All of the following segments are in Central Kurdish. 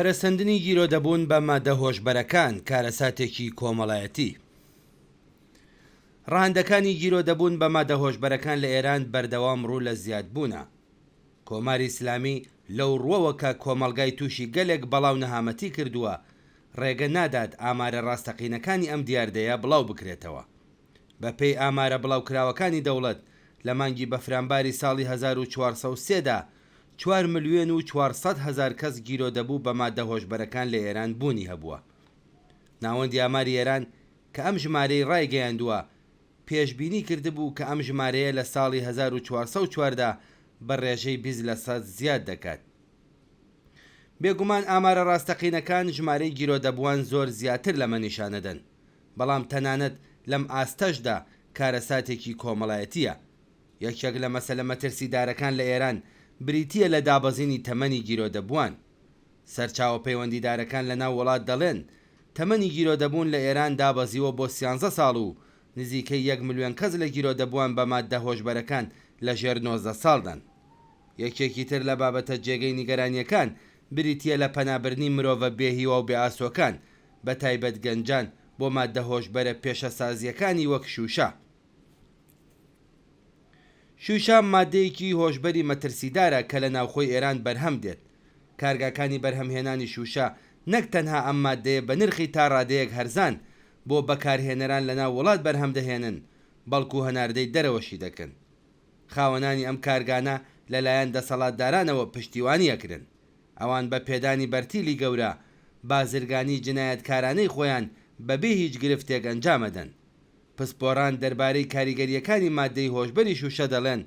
پەرەسەندنی گیرۆدەبوون بە مادە هۆشبەرەکان کارەساتێکی کۆمەڵایەتی. ڕەهەندەکانی گیرۆدەبوون بە مادە هۆشبەرەکان لە ئێران بەردەوام ڕوو لە زیادبوونە. کۆماری ئیسلامی لەو ڕووەوە کە کۆمەڵگای تووشی گەلێک بەڵا و نەهامەتی کردووە، ڕێگە نادات ئامارە ڕاستەقینەکانی ئەم دیاردەیە بڵاو بکرێتەوە. بە پێی ئامارە بڵاوکراوەکانی دەوڵەت، لە مانگی بەفرانباری ساڵی 1403 دا چوار ملیۆن و 400 هەزار کەس گیرۆدەبوو بە مادە هۆشبەرەکان لە ئێران بوونی هەبووە. ناوەندی ئاماری ئێران کە ئەم ژمارەی ڕایگەیاندووە، پێشبینی کردبوو کە ئەم ژمارەیە لە ساڵی 1404 دا بە ڕێژەی 20 لەسەد زیاد دەکات. بێگومان ئامارە ڕاستەقینەکان ژمارەی گیرۆدەبووان زۆر زیاتر لەمە نیشانەدەن، بەڵام تەنانەت لەم ئاستەشدا کارەساتێکی کۆمەڵایەتییە. یەکێک لە مەسەلە مەترسیدارەکان لە ئێران بریتییە لە دابەزینی تەمەنی گیرۆدەبووان. سەرچاوە پەیوەندیدارەکان لە ناو وڵات دەڵێن، تەمەنی گیرۆدەبوون لە ئێران دابەزیوە بۆ سیانزە ساڵ و نزیکەی یەک ملیۆن کەس لە گیرۆدەبووان بە ماددە هۆشبەرەکان لە ژێر 19 ساڵدان. یەکێکی تر لە بابەتە جێگەی نیگەرانییەکان بریتییە لە پەنابردنی مرۆڤە بێهیوا و بێئاسۆکان، بەتایبەت گەنجان، بۆ ماددە هۆشبەرە پێشەسازییەکانی وەک شووشە. شووشە ماددەیەکی هۆشبەری مەترسیدارە کە لە ناوخۆی ئێران بەرهەم دێت. کارگاکانی بەرهەمهێنانی شووشە نەک تەنها ئەم ماددەیە بە نرخی تا ڕادەیەک هەرزان بۆ بەکارهێنەران لە ناو وڵات بەرهەم دەهێنن، بەڵکو هەناردەی دەرەوەشی دەکەن. خاوەنانی ئەم کارگانە لە لایەن دەسەڵاتدارانەوە پشتیوانی ئەکرن. ئەوان بە پێدانی بەرتیلی گەورە، بازرگانی جنایەتکارانەی خۆیان بە بێ هیچ گرفتێک ئەنجام ئەدەن. پسپۆڕان دەربارەی کاریگەرییەکانی ماددەی هۆشبەری شووشە دەڵێن،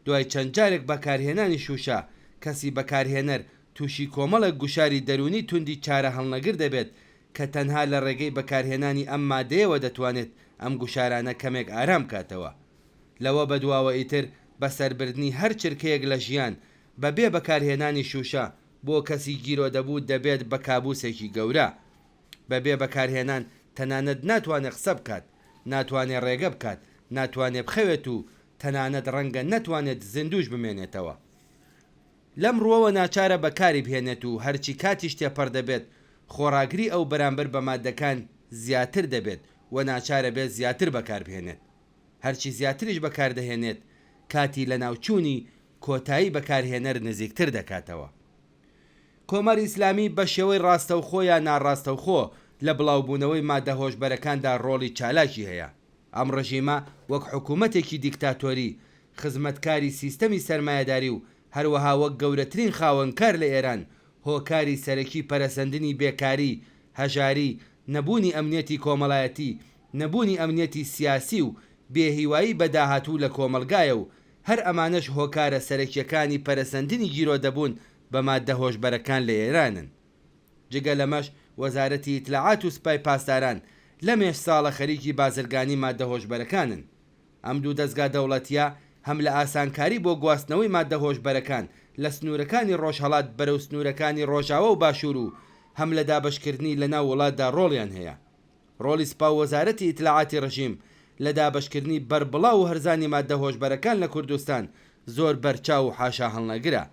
دوای چەند جارێک بەکارهێنانی شووشە، کەسی بەکارهێنەر تووشی کۆمەڵێک گوشاری دەروونی توندی چارەهەڵنەگر دەبێت کە تەنها لە ڕێگەی بەکارهێنانی ئەم مادەیەوە دەتوانێت ئەم گوشارانە کەمێک ئارام بکاتەوە. لەوە بەدواوە ئیتر بەسەربردنی هەر چرکەیەک لە ژیان بە بێ بەکارهێنانی شووشە بۆ کەسی گیرۆدەبوو دەبێت بە کابوسێکی گەورە. بە بێ بەکارهێنان تەنانەت ناتوانێ قسە بکات، ناتوانێ ڕێگە بکات، ناتوانێ بخەوێت و تەنانەت ڕەنگە نەتوانێت زیندووش بمێنێتەوە. لەم ڕووەوە ناچارە بەکاری بهێنێت و هەرچی کاتیش تێپەڕ دەبێت خۆڕاگری ئەو بەرامبەر بە ماددەکان زیاتر دەبێت و ناچارە بێت زیاتر بەکاربهێنێت. هەرچی زیاتریش بەکاردەهێنێت کاتی لەناوچوونی کۆتایی بەکارهێنەر نزیکتر دەکاتەوە. کۆماری ئیسلامی بە شێوەی ڕاستەوخۆ یا ناڕاستەوخۆ لە بڵاوبوونەوەی مادە هۆشبەرەکاندا ڕۆڵی چالاکی هەیە. ئەم ڕژیمە وەک حکوومەتێکی دیکتاتۆری، خزمەتکاری سیستەمی سەرمایەداری و هەروەها وەک گەورەترین خاوەنکار لە ئێران، هۆکاری سەرەکی پەرەسەندنی بێکاری، هەژاری، نەبوونی ئەمنیەتی کۆمەڵایەتی، نەبوونی ئەمنیەتی سیاسی و بێهیوایی بە داهاتوو لە کۆمەڵگایە و هەر ئەمانەش هۆکارە سەرەکییەکانی پەرەسەندنی گیرۆدەبوون بە ماددە هۆشبەرەکان لە ئێرانن. جگە لەمەش وەزارەتی ئیتلاعات و سپای پاسداران لەمێژ ساڵە خەریکی بازرگانی ماددە هۆشبەرەکانن. ئەم دوو دەزگا دەوڵەتییە هەم لە ئاسانکاری بۆ گواستنەوەی ماددە هۆشبەرەکان لە سنوورەکانی ڕۆژهەڵات بەرەو سنوورەکانی ڕۆژاوا و باشوور و هەم لە دابەشکردنی لە ناو وڵاتدا ڕۆڵیان هەیە. ڕۆڵی سپا و وەزارەتی ئیتلاعاتی ڕژیم لە دابەشکردنی بەربڵاو و هەرزانی ماددە هۆشبەرەکان لە کوردستان زۆر بەرچاو و حاشاهەڵنەگرە.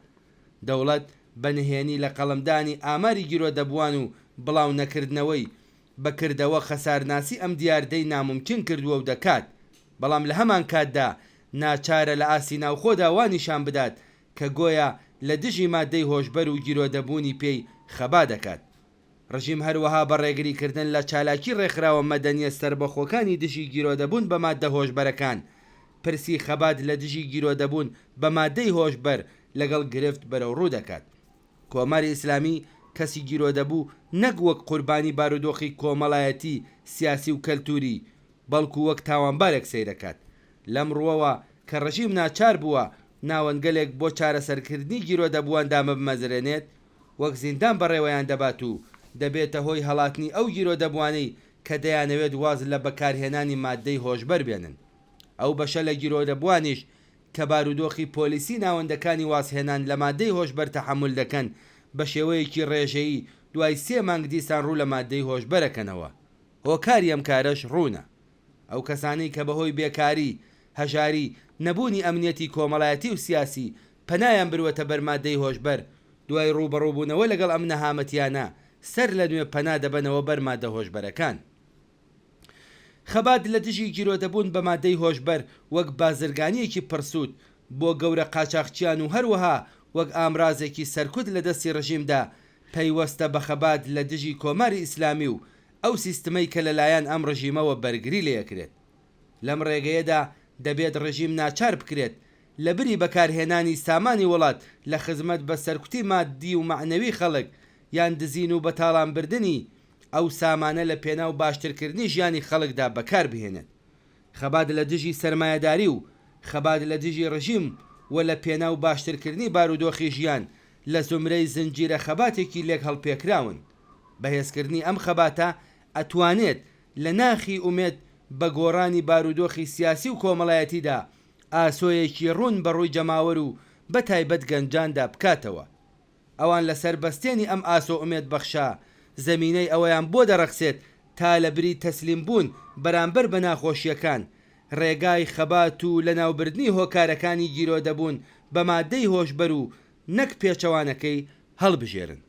دەوڵەت بە نهێنی لە قەڵەمدانی ئاماری گیرۆدەبووان و بڵاونەکردنەوەی، بە کردەوە خەسارناسی ئەم دیاردەی نامومکین کردووە و دەکات، بەڵام لە هەمانکاتدا ناچارە لە ئاستی ناوخۆدا وا نیشان بدات کە گۆیا لە دژی ماددەی هۆشبەر و گیرۆدەبوونی پێی خەبا دەکات. ڕژیم هەروەها بە ڕێگریکردن لە چالاکی ڕێکخراوە مەدەنییە سەربەخۆکانی دژی گیرۆدەبوون بە ماددە هۆشبەرەکان، پرسی خەبات لە دژی گیرۆدەبوون بە ماددەی هۆشبەر لەگەڵ گرفت بەرەوڕوو دەکات. کۆماری ئیسلامی کەسی گیرۆدەبوو نەک وەک قوربانی بارودۆخی کۆمەڵایەتی، سیاسی و کەلتووری، بەڵکوو وەک تاوانبارێک سەیرەکات. لەم ڕووەوە کە ڕژیم ناچار بووە ناوەندگەلێک بۆ چارەسەرکردنی گیرۆدەبووان دامبمەزرێنێت، وەک زیندان بەڕێوەیان دەبات و دەبێتە هۆی هەڵاتنی ئەو گیرۆدەبووانەی کە دەیانەوێت واز لە بەکارهێنانی ماددەی هۆشبەر بێنن. ئەو بەشە لە گیرۆدەبووانیش کە بارودۆخی پۆلیسی ناوەندەکانی وازهێنان لە ماددەی هۆشبەر تەحەمول دەکەن، بە شێوەیەکی ڕێژەیی دوای سێ مانگ دیسان ڕوو لە ماددەی هۆشبەرەکەنەوە. هۆکاری ئەم کارەش ڕوونە. ئەو کەسانەی کە بەهۆی بێکاری، هەژاری، نەبوونی ئەمنیەتی کۆمەڵایەتی و سیاسی پەنایان بروەتە بەر ماددەی هۆشبەر، دوای ڕووبەڕووبوونەوە لەگەڵ ئەم نەهامەتییانە سەر لە نوێ پەنا دەبەنەوە بەر مادە هۆشبەرەکان. خەبات لە دژی گیرۆدەبوون بە مادەی هۆشبەر وەک بازرگانییەکی پڕسوود بۆ گەورە قاچاخچیان و هەروەها وەک ئامرازێکی سەرکوت لە دەستی ڕژیمدا پەیوەستە بە خەبات لە دژی کۆماری ئیسلامی و ئەو سیستمەی کە لە لایەن ئەم ڕژیمەوە بەرگری لێ ئەکرێت. لەم ڕێگەیەدا دەبێت ڕژیم ناچار بکرێت لە بری بەکارهێنانی سامانی وڵات لە خزمەت بە سەرکوتی ماددی و مەعنەوی خەڵک یان دزین و بەتاڵانبردنی ئەو سامانە لە پێناو باشترکردنی ژیانی خەڵکدا بەکار بهێنێت. خەبات لە دژی سەرمایەداری و خەبات لە دژی ڕژیم و لە پێناو باشترکردنی بارودۆخی ژیان لە زومرەی زنجیرە خەباتێکی لێک هەڵپێکراون. بەهێزکردنی ئەم خەباتە ئەتوانێت لە ناخی ئومێد بە گۆڕانی بارودۆخی سیاسی و کۆمەڵایەتیدا ئاسۆیەکی ڕوون بە ڕووی جەماوەر و بە تایبەت گەنجاندا بکاتەوە. ئەوان لەسەر بەستێنی ئەم ئاسۆ ئومێدبەخشە زەمینەی ئەوەیان بۆ دەڕەخسێت تا لە بری تەسلیم بوون بەرامبەر بە ناخۆشییەکان، ڕێگای خەبات و لەناوبردنی هۆکارەکانی گیرۆدەبوون بە مادەی هۆشبەر و نەک پێچەوانەکەی هەڵبژێرن.